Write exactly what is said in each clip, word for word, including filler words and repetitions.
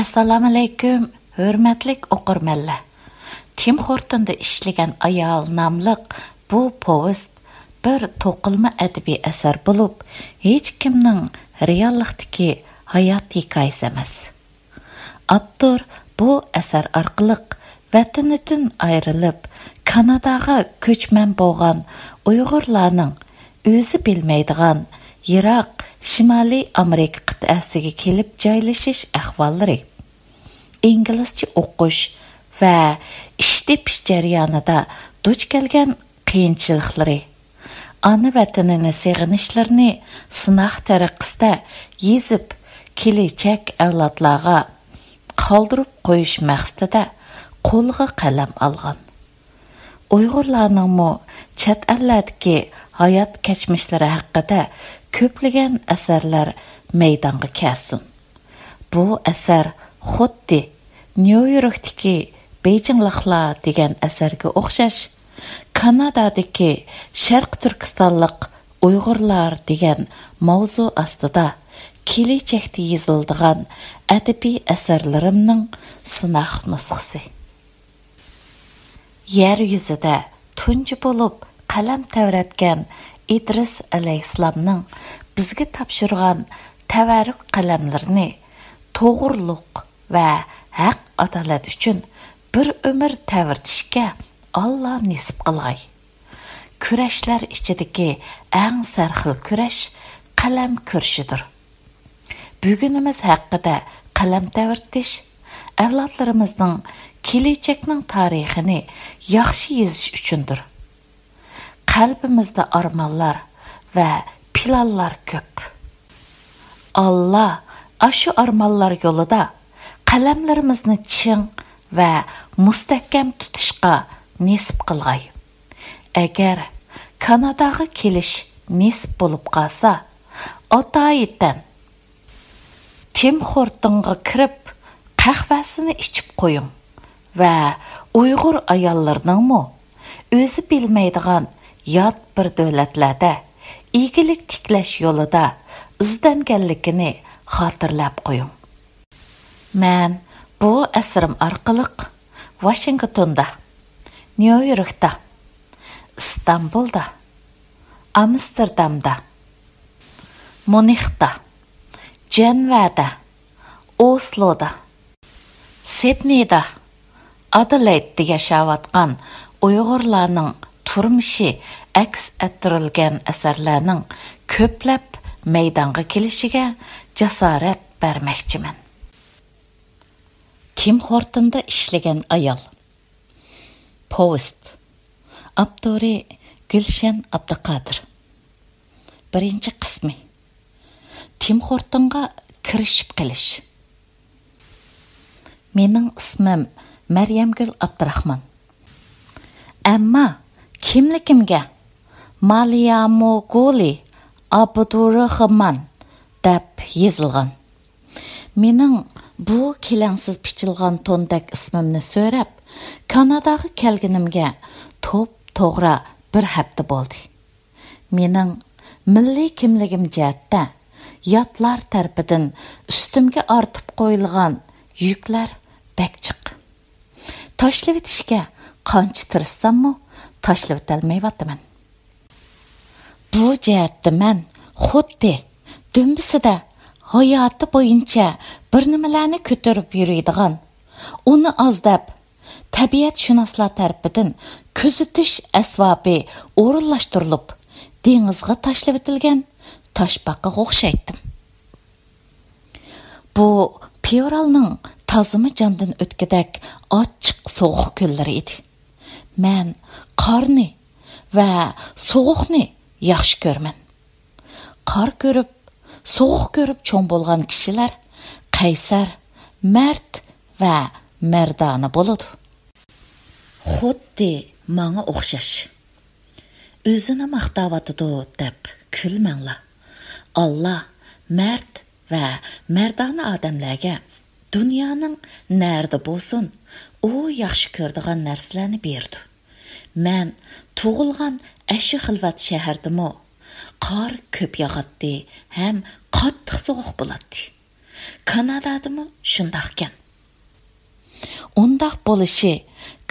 ئەسسالامۇئەلەيكۇم، ھۆرمەتلىك ئوقۇرمەنلەر! تىم خورتوندا ئىشلىگەن ئايال ناملىق بۇ پوۋېست بىر توقۇلما ئەدەبىي ئەسەر بولۇپ، ھېچكىمنىڭ رېئاللىقتىكى ھايات ھېكايىسى ئەمەس. ئاپتور بۇ ئەسەر ئارقىلىق ۋەتىنىدىن ئايرىلىپ، كاناداغا كۆچمەن بولغان ئۇيغۇرلارنىڭ ئۆزى بىلمەيدىغان يىراق شىمالىي ئامېرىكا قىتئەسىگە كېلىپ جايلىشىش ئەھۋاللىرى، ئىنگلىزچە ئوقۇش ۋە ئىش تېپىش جەريانىدا دۇچ كەلگەن قىيىنچىلىقلىرى، ئانا ۋەتىنىنى سېغىنىشلىرىنى سىناق تەرىقىسىدە يېزىپ، كېلىچەك ئەۋلادلارغا قالدۇرۇپ قويۇش مەقسىتىدە قولىغا قەلەم ئالغان. ئۇيغۇرلارنىڭمۇ چەت ئەللەردىكى ھايات كەچمىشلىرى ھەققىدە كۆپلىگەن ئەسەرلەر مەيدانغا كەلسۇن. بۇ ئەسەر خۇددى نيۇ يوركتىكى بېيجىڭلىقلار دېگەن ئەسەرگە ئوخشاش، كانادادىكى شەرقىي تۈركىستانلىق ئۇيغۇرلار دېگەن ماۋزۇ ئاستىدا كېلىچەكتە يېزىلىدىغان ئەدەبىي ئەسەرلىرىمنىڭ سىناق نۇسخىسى. يەر يۈزىدە تۇنجى بولۇپ قەلەم تەۋرەتكەن ئىدرىس ئەلەيھىسسالامنىڭ بىزگە تاپشۇرغان تەۋەررۈك قەلەملىرىنى توغرىلىق ۋە ھەق-ئادالەت ئۈچۈن بىر ئۆمۈر تەۋرىتىشكە ئاللا نېسىپ قىلغاي. كۈرەشلەر ئىچىدىكى ئەڭ سەرخىل كۈرەش قەلەم كۈرىشىدۇر. بۈگۈنىمىز ھەققىدە قەلەم تەۋرىتىش ئەۋلادلىرىمىزنىڭ كېلىچەكنىڭ تارىخىنى ياخشى يېزىش ئۈچۈندۇر. قەلبىمىزدە ئارمانلار ۋە پىلانلار كۆپ. ئاللا ئاشۇ ئارمانلار يولىدا قەلەملىرىمىزنى چىڭ ۋە مۇستەھكەم تۇتۇشقا نېسىپ قىلغاي. ئەگەر كاناداغا كېلىش نېسىپ بولۇپ قالسا، ئاتايىتەن تىم خورتونغا كىرىپ، قەھۋەسىنى ئىچىپ قويۇڭ ۋە ئۇيغۇر ئاياللىرىنىڭمۇ ئۆزى بىلمەيدىغان يات بىر دۆلەتلەردە ئىگىلىك تىكلەش يولىدا ئىزدەنگەنلىكىنى خاتىرىلەپ قويۇڭ. مەن بۇ ئەسىرىم ئارقىلىق ۋاشىنگتوندا، نيۇ يوركتا، ئىستانبۇلدا، ئامستېردامدا، مۇنختا، جەنۋەدە، ئوسلودا، سىدنېيدا، ئادېلېيدتا ياشاۋاتقان ئۇيغۇرلارنىڭ تۇرمۇشى ئەكس ئەتتۈرۈلگەن ئەسەرلەرنىڭ كۆپلەپ مەيدانغا كېلىشىگە جاسارەت بەرمەكچىمەن. تىم خورتوندا ئىشلىگەن ئايال. پوۋېست. ئاپتورى گۈلشەن ئابدۇقادىر. بىرىنچى قىسمى. تىم خورتونغا كىرىشىپ قېلىش. مېنىڭ ئىسمىم مەريەمگۈل ئابدۇراخمان. ئەمما كىملىكىمگە مالياموگۇلى ئابدۇرېخمان دەپ يېزىلغان. مېنىڭ بۇ كېلەڭسىز پىچىلغان توندەك ئىسمىمنى سۆرەپ، كاناداغا كەلگىنىمگە توپتوغرا بىر ھەپتە بولدى. مېنىڭ مىللىي كىملىكىم جەھەتتە ياتلار تەرىپىدىن ئۈستۈمگە ئارتىپ قويۇلغان يۈكلەر بەك جىق. تاشلىۋېتىشكە قانچە تىرىشساممۇ، تاشلىۋېتەلمەيۋاتىمەن. بۇ جەھەتتە مەن خۇددى دۈمبىسىدە ھاياتى بويىچە بىر نېمىلەرنى كۆتۈرۈپ يۈرىدىغان، ئۇنى ئاز دەپ، تەبىئەتشۇناسلار تەرىپىدىن كۆزىتىش ئەسۋابى ئورۇنلاشتۇرۇلۇپ، دېڭىزغا تاشلىۋېتىلگەن تاشپاقىغا ئوخشايتتىم. بۇ پېئورالنىڭ تازىمۇ جاندىن ئۆتكۈدەك ئاچچىق سوغۇق كۈنلىرى ئىدى. مەن قارنى ۋە سوغۇقنى ياخشى كۆرىمەن. قار كۆرۈپ، سوغۇق كۆرۈپ چوڭ بولغان كىشىلەر قەيسەر، مەرد ۋە مەردانە بولىدۇ. خۇددى ماڭا ئوخشاش. ئۆزىنى ماختاۋاتىدۇ دەپ كۈلمەڭلار. ئاللا مەرد ۋە مەردانە ئادەملەرگە دۇنيانىڭ نەرىدە بولسۇن، ئۇ ياخشى كۆرىدىغان نەرسىلەرنى بېرىدۇ. مەن تۇغۇلغان ئەشۇ خىلۋەت شەھەردىمۇ قار كۆپ ياغاتتى ھەم قاتتىق سوغۇق بولاتتى. كانادادىمۇ شۇنداقكەن. ئۇنداق بولۇشى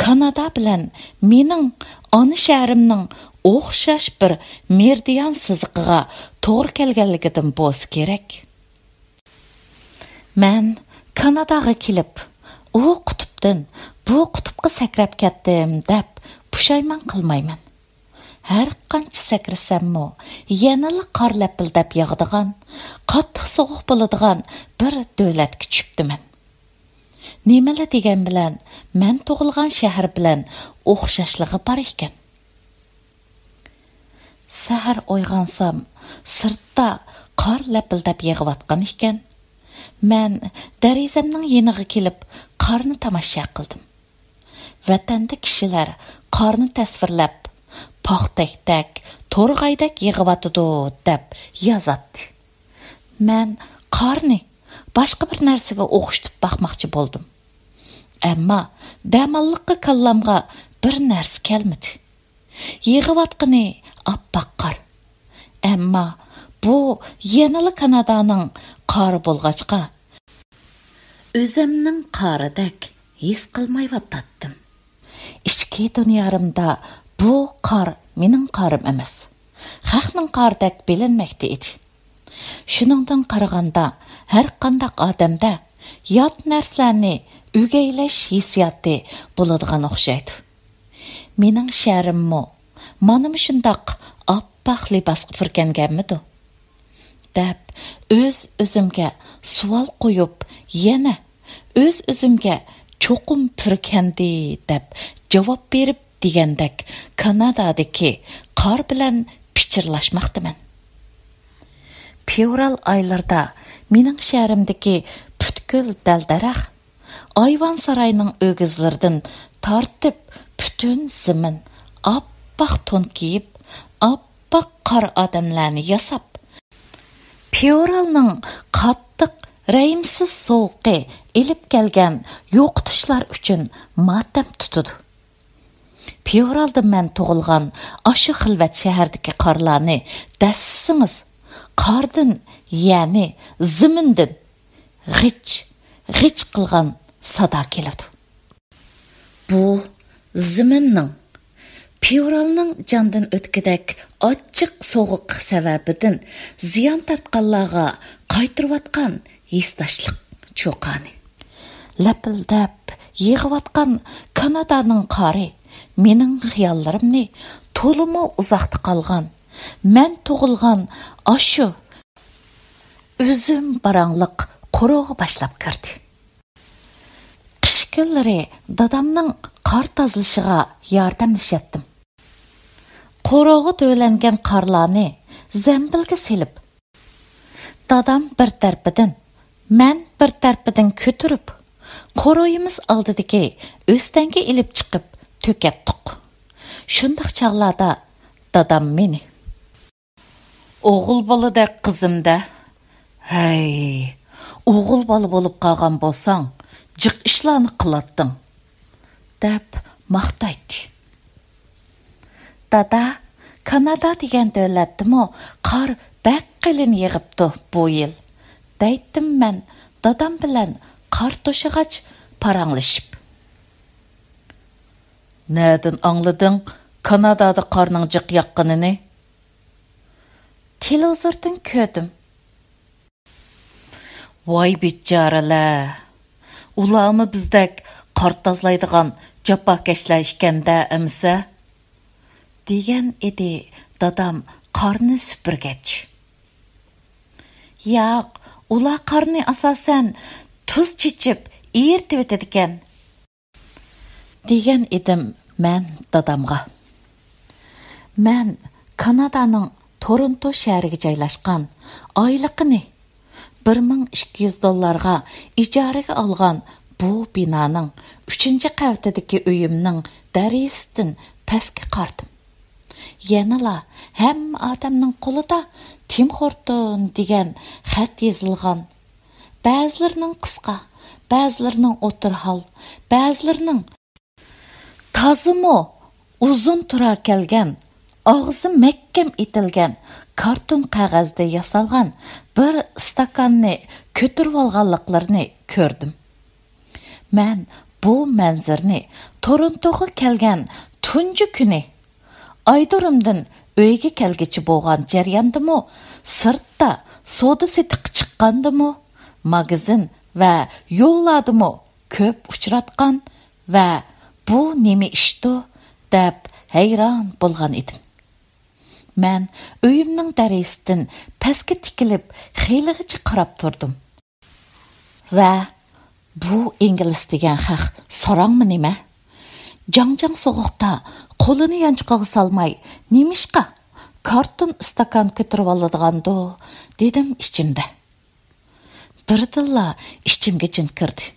كانادا بىلەن مېنىڭ ئانا شەھىرىمنىڭ ئوخشاش بىر مېرىدىيان سىزىقىغا توغرا كەلگەنلىكىدىن بولسا كېرەك. مەن كاناداغا كېلىپ، ئۇ قۇتۇپتىن بۇ قۇتۇپقا سەكرەپ كەتتىم دەپ پۇشايمان قىلمايمەن. ھەر قانچە سەكرىسەممۇ، يەنىلا قار لەپىلدەپ ياغىدىغان، قاتتىق سوغۇق بولىدىغان بىر دۆلەتكە چۈشۈپتىمەن. نېمىلا دېگەن بىلەن مەن تۇغۇلغان شەھەر بىلەن ئوخشاشلىقى بار ئىكەن. سەھەر ئويغانسام، سىرتتا قار لەپىلدەپ يېغىۋاتقان ئىكەن. مەن دېرىزەمنىڭ يېنىغا كېلىپ، قارنى تاماشا قىلدىم. ۋەتەندە كىشىلەر قارنى تەسۋىرلەپ، «پاختەكتەك، تورغايدەك يېغىۋاتىدۇ» دەپ يازاتتى. مەن قارنى باشقا بىر نەرسىگە ئوخشىتىپ باقماقچى بولدۇم. ئەمما دەماللىققا كاللامغا بىر نەرسە كەلمىدى. يېغىۋاتقىنى ئاپئاق قار. ئەمما بۇ يەنىلا كانادانىڭ قارى بولغاچقا، ئۆزۈمنىڭ قارىدەك ھېس قىلمايۋاتاتتىم. ئىچكى دۇنيارىمدا بۇ قار مېنىڭ قارىم ئەمەس، خەقنىڭ قارىدەك بىلىنمەكتە ئىدى. شۇنىڭدىن قارىغاندا، ھەر قانداق ئادەمدە يات نەرسىلەرنى ئۆگەيلەش ھېسسىياتى بولىدىغان ئوخشايدۇ. مېنىڭ شەھىرىممۇ مانا مۇشۇنداق ئاپئاق لىباسقا پۈركەنگەنمىدۇ؟ دەپ ئۆز-ئۆزۈمگە سوئال قويۇپ، يەنە ئۆز-ئۆزۈمگە چوقۇم پۈركەندى دەپ جاۋاب بېرىپ، دېگەندەك كانادادىكى قار بىلەن پىچىرلاشماقتىمەن. فېۋرال ئايلىرىدا مېنىڭ شەھىرىمدىكى پۈتكۈل دەل-دەرەخ، ئايۋان ساراينىڭ ئۆگزىلىرىدىن تارتىپ پۈتۈن زېمىن ئاپئاق تون كىيىپ، ئاپئاق قار ئادەملەرنى ياساپ، پېئورالنىڭ قاتتىق، رەھىمسىز سوغۇقى ئېلىپ كەلگەن يوقىتىشلار ئۈچۈن ماتەم تۇتىدۇ. پېئورالدا مەن تۇغۇلغان ئاشۇ خىلۋەت شەھەردىكى قارلارنى دەسسىسىڭىز، قاردىن، يەنى زېمىندىن غىچ، غىچ قىلغان سادا كېلىدۇ. بۇ زېمىننىڭ، پېئورالنىڭ جاندىن ئۆتكۈدەك ئاچچىق سوغۇق سەۋەبىدىن زىيان تارتقانلارغا قايتۇرۇۋاتقان ھېسداشلىق چۇقانى. لەپىلدەپ يېغىۋاتقان كانادانىڭ قارى مېنىڭ خىياللىرىمنى تولىمۇ ئۇزاقتا قالغان، مەن تۇغۇلغان ئاشۇ ئۈزۈم باراڭلىق قورۇغا باشلاپ كىردى. قىش كۈنلىرى دادامنىڭ قار تازىلىشىغا ياردەملىشەتتىم. قورۇغا تۆۋىلەنگەن قارلارنى زەمبىلگە سېلىپ، دادام بىر تەرىپىدىن، مەن بىر تەرىپىدىن كۆتۈرۈپ، قورۇيىمىز ئالدىدىكى ئۆستەڭگە ئېلىپ چىقىپ تۆكەتتۇق. شۇنداق چاغلاردا دادام مېنى، «ئوغۇل بالىدەك قىزىم-دە. ھەي، ئوغۇل بالا بولۇپ قالغان بولساڭ، جىق ئىشلارنى قىلاتتىڭ» دەپ ماختايتتى. «دادا، كانادا دېگەن دۆلەتتىمۇ قار بەك قېلىن يېغىپتۇ بۇ يىل» دەيتتىم مەن دادام بىلەن قار توشىغاچ پاراڭلىشىپ. «نەدىن ئاڭلىدىڭ كانادادا قارنىڭ جىق ياغقىنىنى؟» «تېلېۋىزوردىن كۆردۈم.» «ۋاي بىچارىلەر! ئۇلارمۇ بىزدەك قار تازىلايدىغان جاپاكەشلەر ئىكەن-دە ئەمىسە؟» دېگەن ئىدى دادام قارنى سۈپۈرگەچ. «ياق، ئۇلار قارنى ئاساسەن تۇز چېچىپ ئېرىتىۋېتىدىكەن.» دېگەن ئىدىم مەن دادامغا. مەن كانادانىڭ تورونتو شەھىرىگە جايلاشقان، ئايلىقىنى بىر مىڭ ئىككى يۈز دوللارغا ئىجارىگە ئالغان بۇ بىنانىڭ ئۈچىنچى قەۋىتىدىكى ئۆيۈمنىڭ دېرىزىسىدىن پەسكە قارىدىم. يەنىلا ھەممە ئادەمنىڭ قولىدا تىم خورتون دېگەن خەت يېزىلغان. بەزىلىرىنىڭ قىسقا، بەزىلىرىنىڭ ئوتتۇرا ھال، بەزىلىرىنىڭ تازىمۇ ئۇزۇن تۇرا كەلگەن، ئاغزى مەھكەم ئېتىلگەن كارتون قەغەزدە ياسالغان بىر ئىستاكاننى كۆتۈرۈۋالغانلىقلىرىنى كۆردۈم. مەن بۇ مەنزىرىنى تورونتوغا كەلگەن تۇنجى كۈنى ئايرودرومدىن ئۆيگە كەلگۈچە بولغان جەرياندىمۇ، سىرتتا سودا سېتىققا چىققاندىمۇ، ماگىزىن ۋە يوللاردىمۇ كۆپ ئۇچراتقان ۋە «بۇ نېمە ئىشتۇ؟» دەپ ھەيران بولغان ئىدىم. مەن ئۆيۈمنىڭ دېرىزىسىدىن پەسكە تىكىلىپ خېلىغىچە قاراپ تۇردۇم. ۋە «بۇ ئىنگلىز دېگەن خەق ساراڭمۇ نېمە؟ جاڭ-جاڭ سوغۇقتا قولىنى يانچۇقىغا سالماي نېمىشقا كارتون ئىستاكان كۆتۈرۈۋالىدىغاندۇ؟» دېدىم ئىچىمدە. بىردىنلا ئىچىمگە جىن كىردى.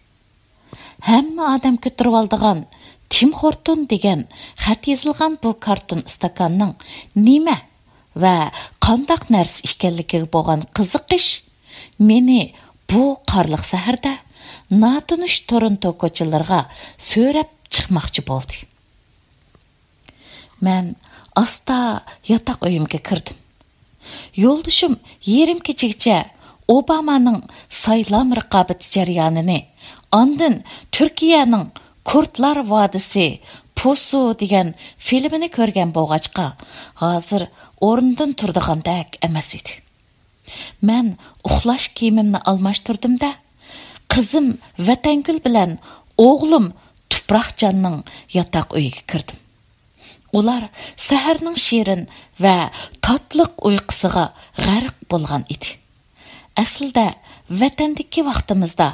ھەممە ئادەم كۆتۈرۈۋالىدىغان «تىم خورتون» دېگەن خەت يېزىلغان بۇ كارتون ئىستاكاننىڭ نېمە ۋە قانداق نەرسە ئىكەنلىكىگە بولغان قىزىقىش مېنى بۇ قارلىق سەھەردە ناتونۇش تورونتو كوچىلىرىغا سۆرەپ چىقماقچى بولدى. مەن ئاستا ياتاق ئۆيۈمگە كىردىم. يولدىشىم يېرىم كېچىگىچە ئوبامانىڭ سايلام رىقابىتى جەريانىنى، ئاندىن تۈركىيەنىڭ كۇردلار ۋادىسى پۇسۇ دېگەن فىلىمىنى كۆرگەن بولغاچقا، ھازىر ئورنىدىن تۇرىدىغاندەك ئەمەس ئىدى. مەن ئۇخلاش كىيىمىمنى ئالماشتۇردۇم-دە، قىزىم ۋەتەنگۈل بىلەن ئوغلۇم تۇپراقجاننىڭ ياتاق ئۆيىگە كىردىم. ئۇلار سەھەرنىڭ شېرىن ۋە تاتلىق ئۇيقۇسىغا غەرق بولغان ئىدى. ئەسلىدە ۋەتەندىكى ۋاقتىمىزدا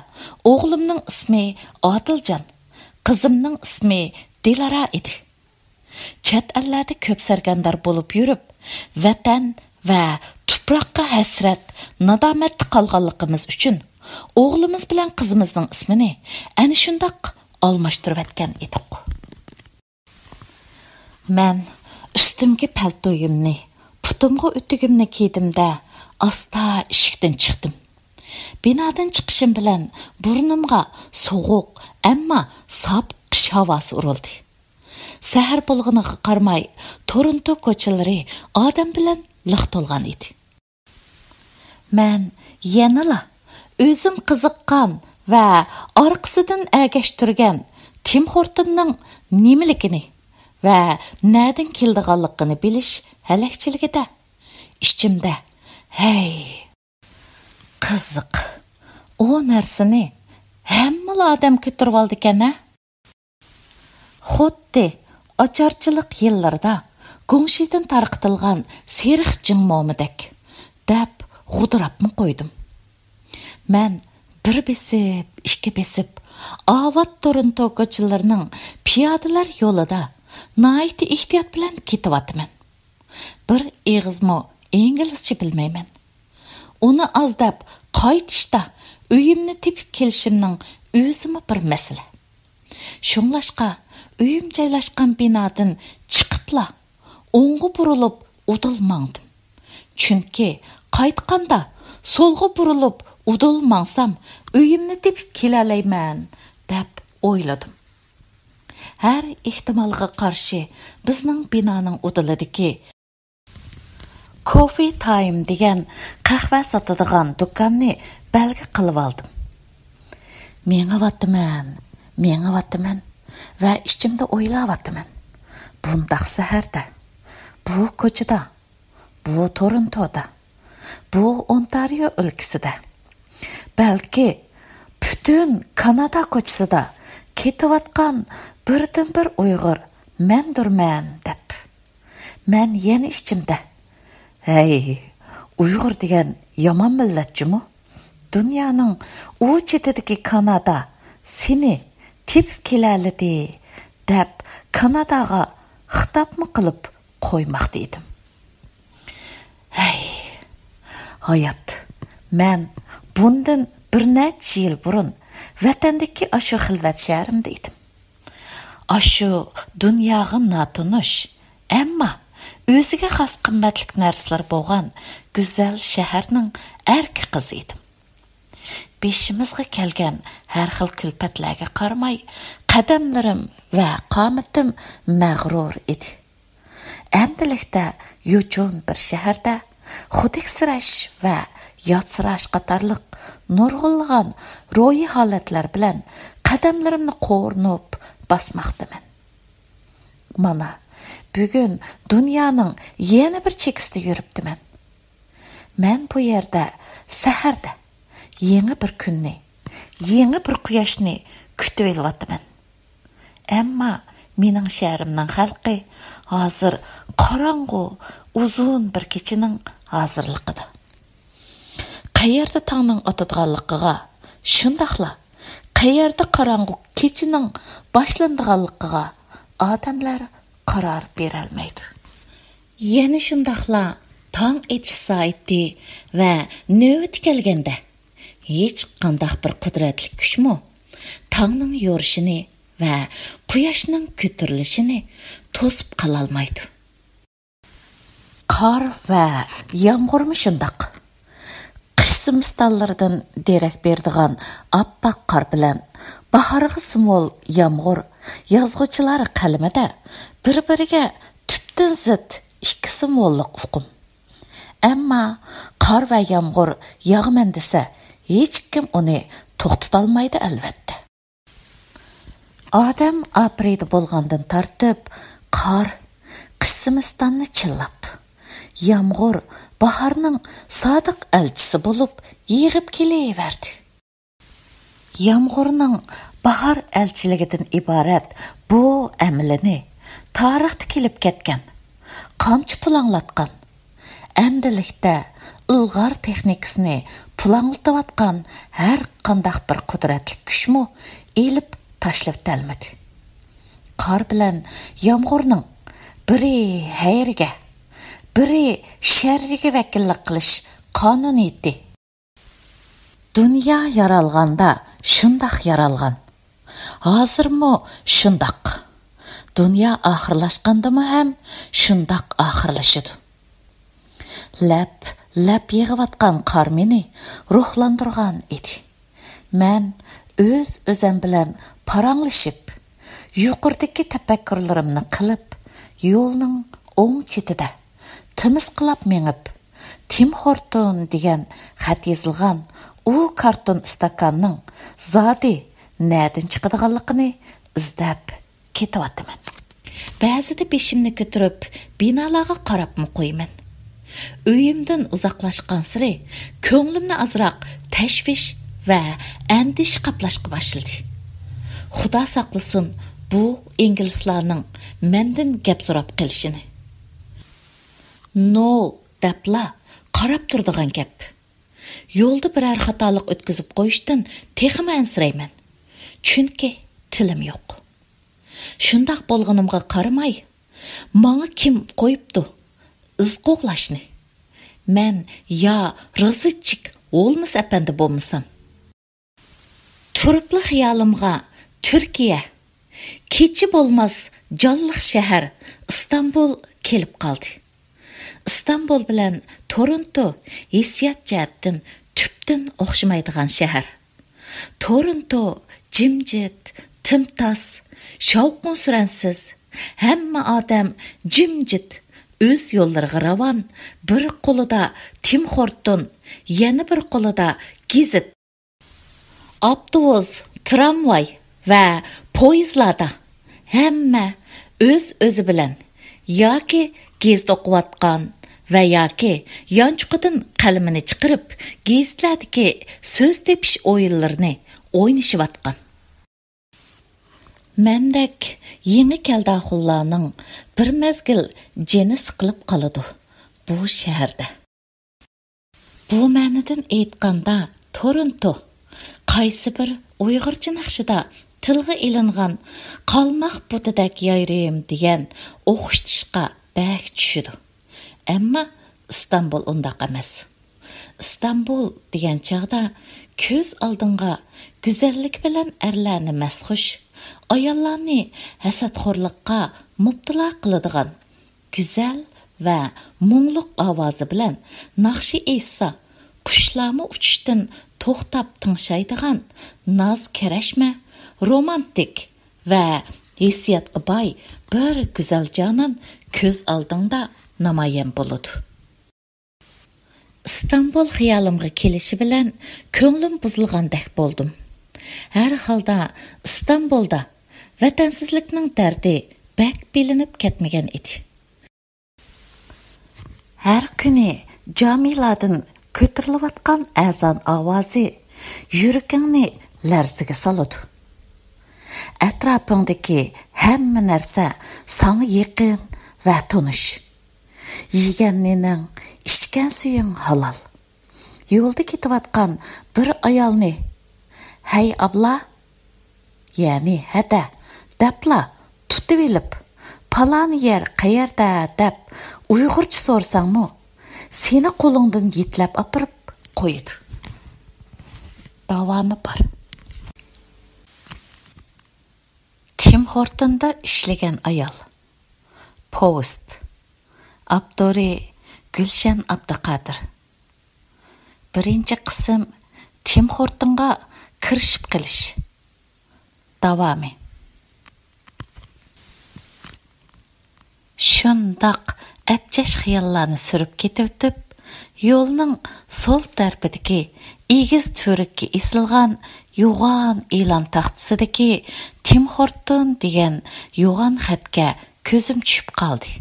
ئوغلۇمنىڭ ئىسمى ئادىلجان، قىزىمنىڭ ئىسمى دىلارا ئىدى. چەت ئەللەردە كۆپ سەرگەردان بولۇپ يۈرۈپ، ۋەتەن ۋە تۇپراققا ھەسرەت، نادامەتتە قالغانلىقىمىز ئۈچۈن ئوغلىمىز بىلەن قىزىمىزنىڭ ئىسمىنى ئەنە شۇنداق ئالماشتۇرۇۋەتكەن ئىدۇق. مەن ئۈستۈمگە پەلتويۇمنى، پۇتۇمغا ئۆتۈكۈمنى كىيدىم-دە، ئاستا ئىشىكتىن چىقتىم. بىنادىن چىقىشىم بىلەن بۇرنۇمغا سوغۇق، ئەمما ساپ قىش ھاۋاسى ئۇرۇلدى. سەھەر بولغىنىغا قارىماي، تورونتو كوچىلىرى ئادەم بىلەن لىق تولغان ئىدى. مەن يەنىلا ئۆزۈم قىزىققان ۋە ئارقىسىدىن ئەگەشتۈرگەن تىم خورتوننىڭ نېمىلىكىنى ۋە نەدىن كېلىدىغانلىقىنى بىلىش ھەلەكچىلىكىدە ئىچىمدە، «ھەي، قىزىق، ئۇ نەرسىنى ھەممىلا ئادەم كۆتۈرۈۋالىدىكەن-ھە؟» خۇددى ئاچارچىلىق يىللىرىدا گۇڭشىدىن تارقىتىلغان سېرىق جىڭ مومىدەك دەپ غۇدۇراپمۇ قويدۇم. مەن بىر بېسىپ، ئىككى بېسىپ، ئاۋات تورونتو كوچىلىرىنىڭ پىيادىلەر يولىدا ناھايىتى ئېھتىيات بىلەن كېتىۋاتىمەن. بىر ئېغىزمۇ ئىنگلىزچە بىلمەيمەن. ئۇنى ئاز دەپ قايتىشتا ئۆيۈمنى تېپىپ كېلىشىمنىڭ ئۆزىمۇ بىر مەسىلە. شۇڭلاشقا ئۆيۈم جايلاشقان بىنادىن چىقىپلا ئوڭغا بۇرۇلۇپ ئۇدۇل ماڭدىم. چۈنكى قايتقاندا سولغا بۇرۇلۇپ ئۇدۇل ماڭسام، ئۆيۈمنى تېپىپ كېلەلەيمەن دەپ ئويلىدىم. ھەر ئېھتىمالغا قارشى بىزنىڭ بىنانىڭ ئۇدۇلىدىكى كوفى تايم دېگەن قەھۋە ساتىدىغان دۇكاننى بەلگە قىلىۋالدىم. مېڭىۋاتىمەن، مېڭىۋاتىمەن ۋە ئىچىمدە ئويلاۋاتىمەن. بۇنداق سەھەردە، بۇ كوچىدا، بۇ تورونتودا، بۇ ئونتارىيو ئۆلكىسىدە، بەلكى پۈتۈن كانادا كوچىسىدا كېتىۋاتقان بىردىنبىر ئۇيغۇر مەندۇرمەن دەپ. مەن يەنە ئىچىمدە، «ھەي، ئۇيغۇر دېگەن يامان مىللەت جۇمۇ. دۇنيانىڭ ئۇ چېتىدىكى كانادا سېنى تېپىپ كېلەلىدى» دەپ، كاناداغا خىتابمۇ قىلىپ قويماقتا ئىدىم. ھەي، ھايات، مەن بۇندىن بىر نەچچە يىل بۇرۇن ۋەتەندىكى ئاشۇ خىلۋەت شەھىرىمدە ئىدىم. ئاشۇ دۇنياغا ناتونۇش، ئەمما ئۆزىگە خاس قىممەتلىك نەرسىلەر بولغان گۈزەل شەھەرنىڭ ئەركە قىزى ئىدىم. بېشىمىزغا كەلگەن ھەر خىل كۈلپەتلەرگە قارىماي، قەدەملىرىم ۋە قامىتىم مەغرۇر ئىدى. ئەمدىلىكتە يوچۇن بىر شەھەردە خۇدۈكسىرەش ۋە ياتسىراش قاتارلىق نۇرغۇنلىغان روھىي ھالەتلەر بىلەن قەدەملىرىمنى قورۇنۇپ باسماقتىمەن. مانا، بۈگۈن دۇنيانىڭ يەنە بىر چېكىسىدە يۈرۈپتىمەن. مەن بۇ يەردە سەھەردە يېڭى بىر كۈننى، يېڭى بىر قۇياشنى كۈتۈۋېلىۋاتىمەن. ئەمما مېنىڭ شەھىرىمنىڭ خەلقى ھازىر قاراڭغۇ، ئۇزۇن بىر كېچىنىڭ ھازىرلىقىدا. قەيەردە تاڭنىڭ ئاتىدىغانلىقىغا، شۇنداقلا قەيەردە قاراڭغۇ كېچىنىڭ باشلىنىدىغانلىقىغا ئادەملەر قارار بېرەلمەيدۇ. يەنە شۇنداقلا تاڭ ئېتىش سائىتى ۋە نۆۋىتى كەلگەندە، ھېچقانداق بىر قۇدرەتلىك كۈچمۇ تاڭنىڭ يورۇشىنى ۋە قۇياشنىڭ كۆتۈرۈلۈشىنى توسۇپ قالالمايدۇ. قار ۋە يامغۇرمۇ شۇنداق. قىش زىمىستانلىرىدىن دېرەك بېرىدىغان ئاپئاق قار بىلەن باھارغا سىمۋول يامغۇر يازغۇچىلار قەلىمىدە بىر-بىرىگە تۈپتىن زىت ئىككى سىمۋوللۇق ئۇقۇم. ئەمما قار ۋە يامغۇر ياغىمەن دېسە، ھېچكىم ئۇنى توختىتالمايدۇ، ئەلۋەتتە. ئادەم ئاپىرىدە بولغاندىن تارتىپ، قار قىش زىمىستاننى چىللاپ، يامغۇر باھارنىڭ سادىق ئەلچىسى بولۇپ يېغىپ كېلىۋەردى. يامغۇرنىڭ باھار ئەلچىلىكىدىن ئىبارەت بۇ ئەمىلىنى تارىختا كېلىپ كەتكەن، قامچا پۇلاڭلاتقان، ئەمدىلىكتە ئىلغار تېخنىكىسىنى پۇلاڭلىتىۋاتقان ھەر قانداق بىر قۇدرەتلىك كۈچمۇ ئېلىپ تاشلىۋېتەلمىدى. قار بىلەن يامغۇرنىڭ بىرى ھەيرىگە، بىرى شەررىگە ۋەكىللىك قىلىش قانۇنىيىتى. دۇنيا يارالغاندا شۇنداق يارالغان. ھازىرمۇ شۇنداق. دۇنيا ئاخىرلاشقاندىمۇ ھەم شۇنداق ئاخىرلىشىدۇ. لەپ-لەپ يېغىۋاتقان قار مېنى روھلاندۇرغان ئىدى. مەن ئۆز-ئۆزۈم بىلەن پاراڭلىشىپ، يۇقىرىدىكى تەپەككۇرلىرىمنى قىلىپ، يولنىڭ ئوڭ چېتىدە تىمىسقىلاپ مېڭىپ، تىم خورتون دېگەن خەت يېزىلغان ئۇ كارتون ئىستاكاننىڭ زادى نەدىن چىقىدىغانلىقىنى ئىزدەپ كېتىۋاتىمەن. بەزىدە بېشىمنى كۆتۈرۈپ، بىنالارغا قاراپمۇ قويىمەن. ئۆيۈمدىن ئۇزاقلاشقانسېرى كۆڭلۈمنى ئازراق تەشۋىش ۋە ئەندىشە قاپلاشقا باشلىدى. خۇدا ساقلىسۇن بۇ ئىنگلىزلارنىڭ مەندىن گەپ سوراپ قېلىشىنى. «نو» دەپلا قاراپ تۇرىدىغان گەپ. يولدا بىرەر خاتالىق ئۆتكۈزۈپ قويۇشتىن تېخىمۇ ئەنسىرەيمەن. چۈنكى تىلىم يوق. شۇنداق بولغىنىمغا قارىماي، ماڭا كىم قويۇپتۇ ئىز قوغلاشنى؟ مەن يا رازۋېدچىك ھولمس ئەپەندى بولمىسام؟ تۇرۇپلا خىيالىمغا تۈركىيە، كېچە بولماس جانلىق شەھەر ئىستانبۇل كېلىپ قالدى. ئىستانبۇل بىلەن تورونتو ھېسسىيات جەھەتتىن تۈپتىن ئوخشىمايدىغان شەھەر. تورونتو جىمجىت، تىمتاس، شاۋقۇن-سۈرەنسىز، ھەممە ئادەم جىمجىت ئۆز يوللىرىغا راۋان، بىر قولىدا تىم خورتون، يەنە بىر قولىدا گېزىت. ئاپتوبۇس، ترامۋاي ۋە پويىزلاردا ھەممە ئۆز-ئۆزى بىلەن ياكى گېزىت ئوقۇۋاتقان ۋە ياكى يانچۇقىدىن قەلىمىنى چىقىرىپ، گېزىتلەردىكى سۆز تېپىش ئويۇنلىرىنى ئوينىشىۋاتقان. مەندەك يېڭى كەلدى ئاخۇنلارنىڭ بىر مەزگىل جېنى سىقىلىپ قالىدۇ بۇ شەھەردە. بۇ مەنىدىن ئېيتقاندا، تورونتو قايسى بىر ئۇيغۇرچە ناخشىدا تىلغا ئېلىنغان «قالماق بۇتىدەك يايرىم» دېگەن ئوخشىتىشقا بەك چۈشىدۇ. ئەمما ئىستانبۇل ئۇنداق ئەمەس. ئىستانبۇل دېگەن چاغدا كۆز ئالدىڭغا گۈزەللىكى بىلەن ئەرلەرنى مەستخۇش، ئاياللارنى ھەسەتخورلۇققا مۇپتىلا قىلىدىغان، گۈزەل ۋە مۇڭلۇق ئاۋازى بىلەن ناخشا ئېيتسا، قۇشلارمۇ ئۇچۇشتىن توختاپ تىڭشايدىغان ناز كەرەشمە، رومانتىك ۋە ھېسسىياتقا باي بىر گۈزەل جانان كۆز ئالدىڭدا نامايان بولىدۇ. ئىستانبۇل خىيالىمغا كېلىشى بىلەن كۆڭلۈم بۇزۇلغاندەك بولدۇم. ھەر ھالدا ئىستانبۇلدا ۋەتەنسىزلىكنىڭ دەردى بەك بىلىنىپ كەتمىگەن ئىدى. ھەر كۈنى جامىلاردىن كۆتۈرۈلۈۋاتقان ئەزان ئاۋازى يۈرىكىڭنى لەرزىگە سالىدۇ. ئەتراپىڭدىكى ھەممە نەرسە ساڭا يېقىن ۋە تونۇش. يېگەن نېنىڭ، ئىچكەن سۈيۈڭ ھالال. يولدا كېتىۋاتقان بىر ئايالنى، «ھەي، ئابلا!» يەنى «ھەدە» دەپلا تۇتۇۋېلىپ، «پالان يەر قەيەردە؟» دەپ ئۇيغۇرچە سورىساڭمۇ، سېنى قولۇڭدىن يېتىلەپ ئاپىرىپ قويىدۇ. داۋامى بار. تىم خورتوندا ئىشلىگەن ئايال. پوۋېست. ئاپتورى: گۈلشەن ئابدۇقادىر. بىرىنچى قىسىم. تىم خورتونغا كىرىشىپ قېلىش. داۋامى. شۇنداق ئەپچەش خىياللارنى سۈرۈپ كېتىۋېتىپ، يولنىڭ سول تەرىپىدىكى ئېگىز تۈۋرۈككە ئېسىلغان يوغان ئېلان تاختىسىدىكى تىم خورتون دېگەن يوغان خەتكە كۆزۈم چۈشۈپ قالدى.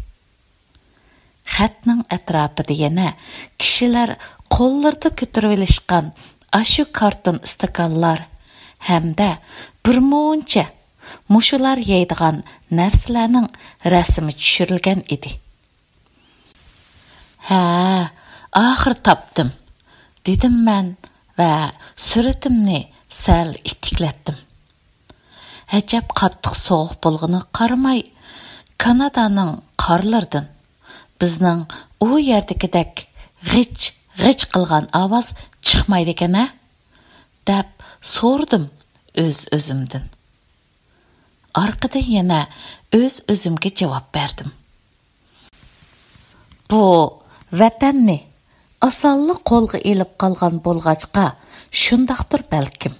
خەتنىڭ ئەتراپىدا يەنە كىشىلەر قوللىرىدا كۆتۈرۈۋېلىشقان ئاشۇ كارتون ئىستاكانلار ھەمدە بىرمۇنچە مۇشۇلار يەيدىغان نەرسىلەرنىڭ رەسىمى چۈشۈرۈلگەن ئىدى. «ھە، ئاخىرى تاپتىم!» دېدىم مەن ۋە سۈرىتىمنى سەل ئىتتىكلەتتىم. ئەجەب قاتتىق سوغۇق بولغىنىغا قارىماي، كانادانىڭ قارلىرىدىن بىزنىڭ ئۇ يەردىكىدەك غىچ-غىچ قىلغان ئاۋاز چىقمايدىكەن-ھە؟ دەپ سورىدىم ئۆز-ئۆزۈمدىن. ئارقىدىن يەنە ئۆز-ئۆزۈمگە جاۋاب بەردىم. بۇ ۋەتەننى ئاسانلا قولغا ئېلىپ قالغان بولغاچقا، شۇنداقتۇر بەلكىم.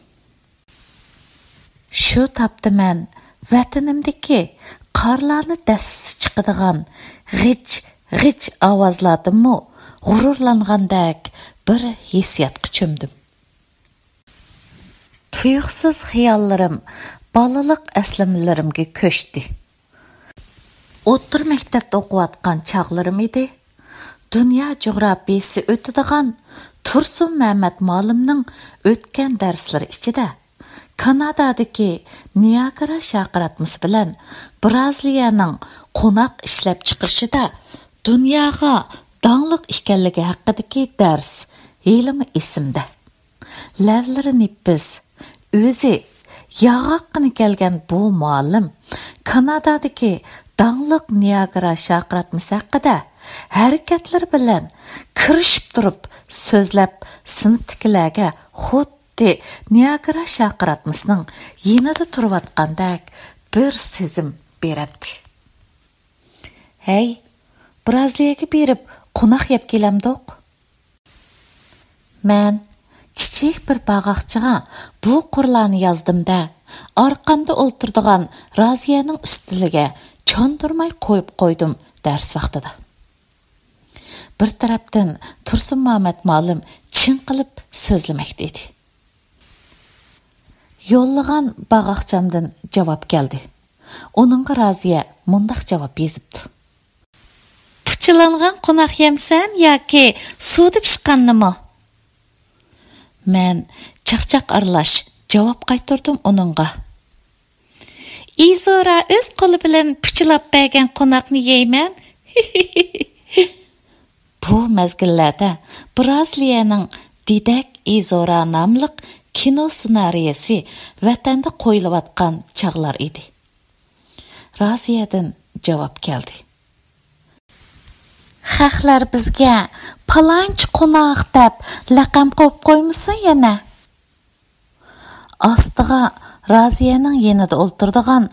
شۇ تاپتا مەن ۋەتىنىمدىكى قارلارنى دەسسىسە چىقىدىغان غىچ-غىچ ئاۋازلاردىنمۇ غۇرۇرلانغاندەك بىر ھېسسىياتقا چۆمدۈم. تۇيۇقسىز خىياللىرىم بالىلىق ئەسلىمىلىرىمگە كۆچتى. ئوتتۇرا مەكتەپتە ئوقۇۋاتقان چاغلىرىم ئىدى. دۇنيا جۇغراپىيىسى ئۆتىدىغان تۇرسۇن مەمەت مۇئەللىمنىڭ ئۆتكەن دەرسلىرى ئىچىدە كانادادىكى نىياگرا شارقىراتمىسى بىلەن برازىلىيەنىڭ قوناق ئىشلەپچىقىرىشىدا دۇنياغا داڭلىق ئىكەنلىكى ھەققىدىكى دەرس ھېلىمۇ ئېسىمدە. لەۋلىرى نېپىز، ئۆزى ياغاققىنە كەلگەن بۇ مۇئەللىم كانادادىكى داڭلىق نىياگرا شارقىراتمىسى ھەققىدە ھەرىكەتلىرى بىلەن كىرىشىپ تۇرۇپ سۆزلەپ، سىنىپتىكىلەرگە خۇددى نىياگرا شارقىراتمىسىنىڭ يېنىدا تۇرۇۋاتقاندەك بىر سېزىم بېرەتتى. «ھەي، برازىلىيەگە بېرىپ قوناق يەپ كېلەمدۇق؟» مەن كىچىك بىر باغاقچىغا بۇ قۇرلارنى يازدىم-دە، ئارقامدا ئولتۇرىدىغان رازىيەنىڭ ئۈستىلىگە چاندۇرماي قويۇپ قويدۇم دەرس ۋاقتىدا. بىر تەرەپتىن تۇرسۇن مامەت مۇئەللىم چىڭقىلىپ سۆزلىمەكتە ئىدى. يوللىغان باغاقچامدىن جاۋاب كەلدى. ئۇنىڭغا رازىيە مۇنداق جاۋاب يېزىپتۇ: «پۇچىلانغان قوناق يەمسەن ياكى سۇدا پىشقاننىمۇ؟» مەن چاقچاق ئارىلاش جاۋاب قايتۇردۇم ئۇنىڭغا: «ئىزورا ئۆز قولى بىلەن پۇچىلاپ بەرگەن قوناقنى يەيمەن.» بۇ مەزگىللەردە برازىلىيەنىڭ دېدەك ئىزورا ناملىق كىنو سېنارىيەسى ۋەتەندە قويۇلۇۋاتقان چاغلار ئىدى. رازىيەدىن جاۋاب كەلدى: «خەقلەر بىزگە پالانچى قوناق دەپ لەقەم قويۇپ قويمىسۇن يەنە.» ئاستىغا رازىيەنىڭ يېنىدا ئولتۇرىدىغان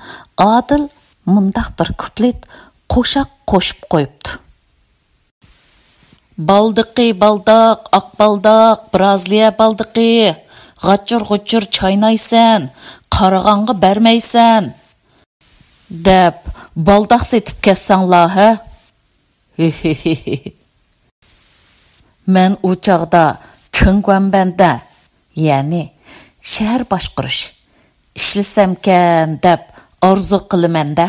ئادىل مۇنداق بىر كۇپلېت قوشاق قوشۇپ قويۇپتۇ: «بالدىقى بالداق، ئاق بالداق، برازىلىيە بالدىقى، غاچۇر-غۇچۇر چاينايسەن، قارىغانغا بەرمەيسەن» دەپ بالداق سېتىپ كەتسەڭلار ھە؟ ھىھىھىھى. مەن ئۇ چاغدا چېڭگۇەنبەندە، يەنى شەھەر باشقۇرۇش، ئىشلىسەمكەن دەپ ئارزۇ قىلىمەندە،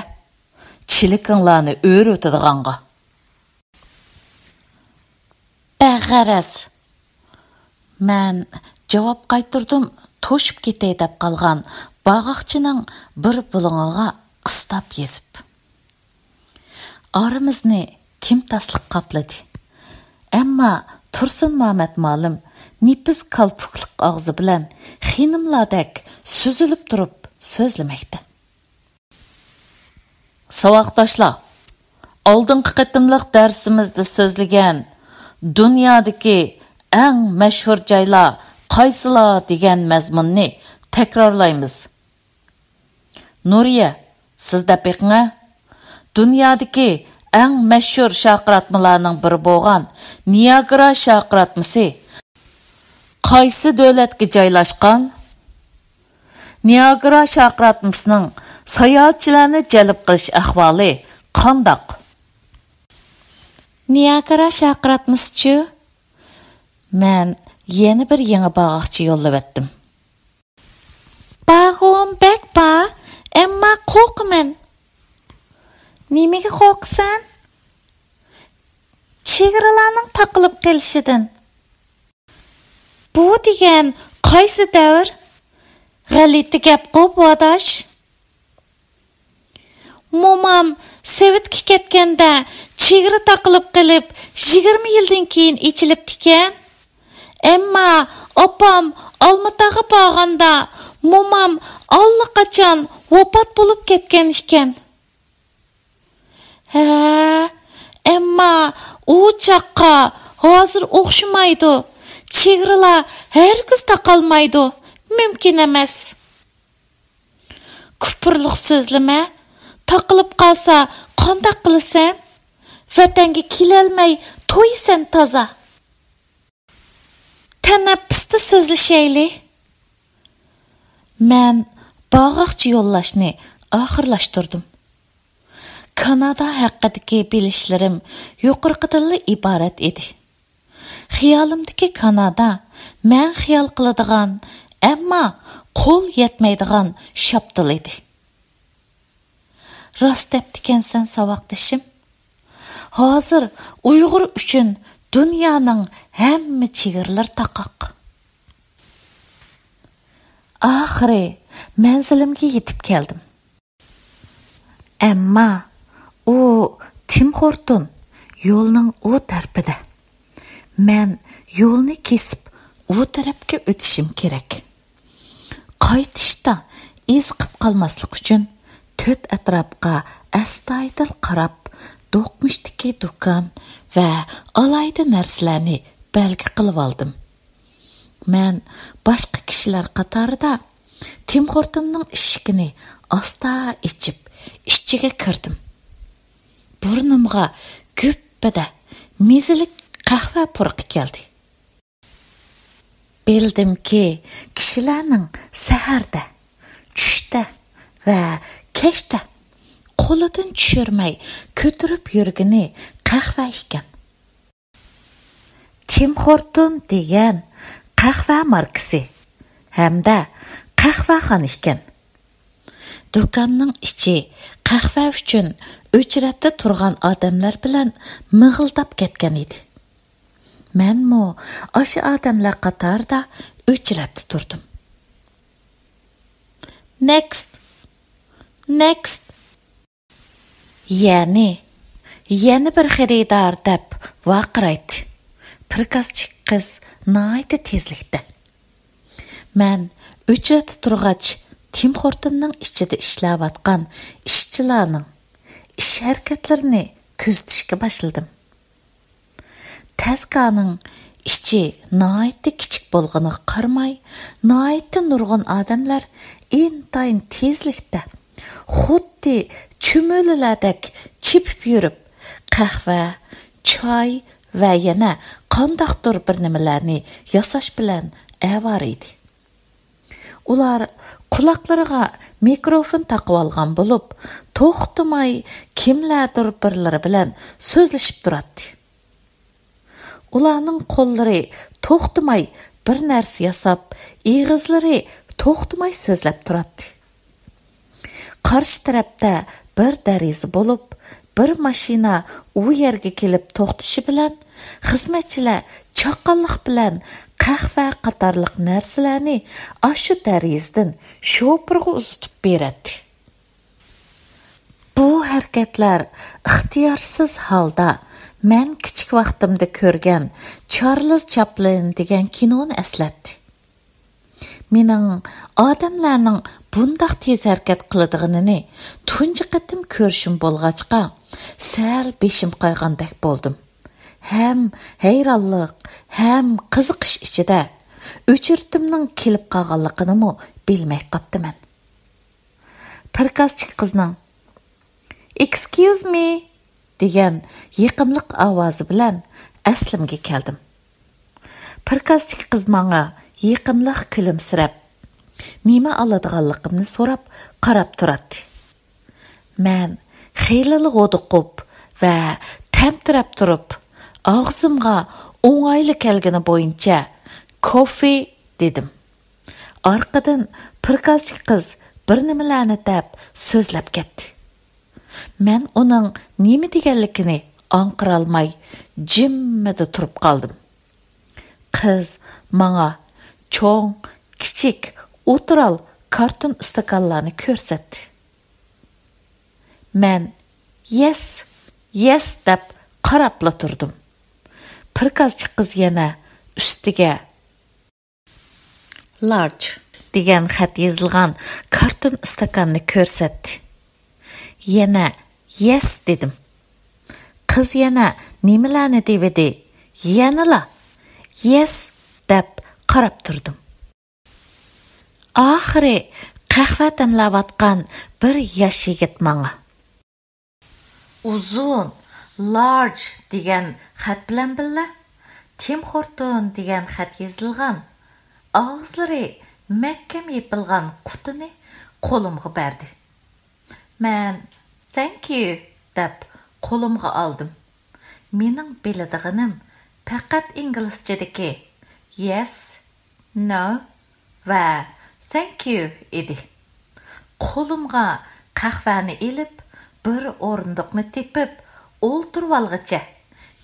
چېلىكىڭلارنى ئۆرۈۋېتىدىغانغا. بەغەرەز. مەن جاۋاب قايتۇردۇم، توشۇپ كېتەي دەپ قالغان باغاقچىنىڭ بىر بۇلۇڭىغا قىستاپ يېزىپ. ئارىمىزنى تىمتاسلىق قاپلىدى. ئەمما تۇرسۇن مامەت مۇئەللىم نېپىز كالپۇكلۇق ئاغزى بىلەن خېنىملاردەك سۈزۈلۈپ تۇرۇپ سۆزلىمەكتە. ساۋاقداشلار، ئالدىنقى قېتىملىق دەرسىمىزدە سۆزلىگەن «دۇنيادىكى ئەڭ مەشھۇر جايلار قايسىلار؟» دېگەن مەزمۇننى تەكرارلايمىز. نۇرىيە، سىز دەپ بېقىڭە. دۇنيادىكى ئەڭ مەشھۇر شارقىراتمىلارنىڭ بىرى بولغان نىئاگرا شارقىراتمىسى قايسى دۆلەتكە جايلاشقان؟ نىئاگرا شارقىراتمىسىنىڭ ساياھەتچىلەرنى جەلپ قىلىش ئەھۋالى قانداق؟ نىئاگرا شارقىراتمىسىچۇ؟ مەن يەنە بىر يېڭى باغاقچى يوللىۋەتتىم. بارغۇم بەك بار، ئەمما قورقىمەن. نېمىگە قورقىسەن؟ چېگرىلارنىڭ تاقىلىپ قېلىشىدىن. بۇ دېگەن قايسى دەۋر؟ غەلىتە گەپقۇ بۇ، ئاداش. مومام سوۋېتكە كەتكەندە چېگرا تاقىلىپ قېلىپ، يىگىرمە يىلدىن كېيىن ئېچىلىپتىكەن. ئەمما ئاپام ئالمىتاغا بارغاندا مومام ئاللىقاچان ۋاپات بولۇپ كەتكەن ئىكەن. ھە، ئەمما ئۇ چاغقا ھازىر ئوخشىمايدۇ. چېگرىلار ھەرگىز تاقالمايدۇ. مۇمكىن ئەمەس. كۇپۇرلۇق سۆزلىمە. تاقىلىپ قالسا قانداق قىلىسەن؟ ۋەتەنگە كېلەلمەي تويىسەن تازا. تەنەپپۇستا سۆزلىشەيلى. مەن باغاقچە يوللاشنى ئاخىرلاشتۇردۇم. كانادا ھەققىدىكى بىلىشلىرىم يۇقىرىقىدىنلا ئىبارەت ئىدى. خىيالىمدىكى كانادا مەن خىيال قىلىدىغان، ئەمما قول يەتمەيدىغان شاپتۇل ئىدى. راست دەپتىكەنسەن، ساۋاقدىشىم. ھازىر ئۇيغۇر ئۈچۈن دۇنيانىڭ ھەممە چېگرىلىرى تاقاق. ئاخىرى مەنزىلىمگە يېتىپ كەلدىم. ئەمما ئۇ تىم خورتون يولنىڭ ئۇ تەرىپىدە. مەن يولنى كېسىپ ئۇ تەرەپكە ئۆتۈشۈم كېرەك. قايتىشتا ئېزىقىپ قالماسلىق ئۈچۈن تۆت ئەتراپقا ئەستايىدىل قاراپ، دوقمۇشتىكى دۇكان ۋە ئالاھىدە نەرسىلەرنى بەلگە قىلىۋالدىم. مەن باشقا كىشىلەر قاتارىدا تىم خورتوننىڭ ئىشىكىنى ئاستا ئېچىپ، ئىچىگە كىردىم. بۇرنۇمغا گۈپپىدە مېزىلىك قەھۋە پۇرىقى كەلدى. بىلدىمكى، كىشىلەرنىڭ سەھەردە، چۈشتە ۋە كەچتە قولىدىن چۈشۈرمەي كۆتۈرۈپ يۈرگىنى قەھۋە ئىكەن. تىم خورتون دېگەن قەھۋە ماركىسى ھەمدە قەھۋەخانا ئىكەن. دۇكاننىڭ ئىچى قەھۋە ئۈچۈن ئۆچرەتتە تۇرغان ئادەملەر بىلەن مىغىلداپ كەتكەن ئىدى. مەنمۇ ئاشۇ ئادەملەر قاتارىدا ئۆچرەتتە تۇردۇم. نېكست! نېكست! يەنى، يەنە بىر خېرىدار دەپ ۋارقىرايتتى پىركازچىك قىز ناھايىتى تېزلىكتە. مەن ئۆچرەتتە تۇرغاچ، تىم خورتوننىڭ ئىچىدە ئىشلەۋاتقان ئىشچىلارنىڭ ئىش ھەرىكەتلىرىنى كۆزىتىشكە باشلىدىم. تەزكانىڭ ئىچى ناھايىتى كىچىك بولغىنىغا قارىماي، ناھايىتى نۇرغۇن ئادەملەر ئىنتايىن تېزلىكتە، خۇددى چۈمۈلىلەردەك چېپىپ يۈرۈپ، قەھۋە، چاي ۋە يەنە قانداقتۇر بىر نېمىلەرنى ياساش بىلەن ئاۋارە ئىدى. ئۇلار قۇلاقلىرىغا مىكروفون تاقىۋالغان بولۇپ، توختىماي كىملەردۇر بىرلىرى بىلەن سۆزلىشىپ تۇراتتى. ئۇلارنىڭ قوللىرى توختىماي بىر نەرسە ياساپ، ئېغىزلىرى توختىماي سۆزلەپ تۇراتتى. قارشى تەرەپتە بىر دېرىزە بولۇپ، بىر ماشىنا ئۇ يەرگە كېلىپ توختىشى بىلەن، خىزمەتچىلەر چاققانلىق بىلەن قەھۋە قاتارلىق نەرسىلەرنى ئاشۇ دېرىزىدىن شوپۇرغا ئۇزىتىپ بېرەتتى. بۇ ھەرىكەتلەر ئىختىيارسىز ھالدا مەن كىچىك ۋاقتىمدا كۆرگەن چارلىز چاپلىن دېگەن كىنونى ئەسلەتتى. مېنىڭ ئادەملەرنىڭ بۇنداق تېز ھەرىكەت قىلىدىغىنىنى تۇنجى قېتىم كۆرۈشۈم بولغاچقا، سەل بېشىم قايغاندەك بولدۇم. ھەم ھەيرانلىق، ھەم قىزىقىش ئىچىدە ئۆچرىتىمنىڭ كېلىپ قالغانلىقىنىمۇ بىلمەي قاپتىمەن. پىركازچىك قىزنىڭ «Excuse me» دېگەن يېقىملىق ئاۋازى بىلەن ئەسلىمگە كەلدىم. پىركازچىك قىز ماڭا يېقىملىق كۈلۈمسىرەپ، نېمە ئالىدىغانلىقىمنى سوراپ قاراپ تۇراتتى. مەن خېلىلا ھودۇقۇپ ۋە تەمتىرەپ تۇرۇپ، ئاغزىمغا ئوڭايلا كەلگىنى بويىچە «كوفې» دېدىم. ئارقىدىن پىركازچىك قىز بىر نېمىلەرنى دەپ سۆزلەپ كەتتى. مەن ئۇنىڭ نېمە دېگەنلىكىنى ئاڭقىرالماي جىممىدە تۇرۇپ قالدىم. قىز ماڭا چوڭ، كىچىك، ئوتتۇرال كارتون ئىستاكانلارنى كۆرسەتتى. مەن «يەس، يەس» دەپ قاراپلا تۇردۇم. پىركازچىك قىز يەنە ئۈستىگە «لارج» دېگەن خەت يېزىلغان كارتون ئىستاكاننى كۆرسەتتى. يەنە «يەس» دېدىم. قىز يەنە نېمىلەرنى دېۋىدى، يەنىلا «يەس» دەپ قاراپ تۇردۇم. ئاخىرى قەھۋە دەملەۋاتقان بىر ياش يىگىت ماڭا ئۇزۇن «لارج» دېگەن خەت بىلەن بىللە «تىم خورتون» دېگەن خەت يېزىلغان، ئاغزىلىرى مەھكەم يېپىلغان قۇتىنى قولۇمغا بەردى. مەن «Thank you» دەپ قولۇمغا ئالدىم. مېنىڭ بىلىدىغىنىم پەقەت ئىنگلىزچىدىكى «يەس، نو» ۋە «Thank you» ئىدى. قولۇمغا قەھۋەنى ئېلىپ، بىر ئورۇندۇقنى تېپىپ ئولتۇرۇۋالغىچە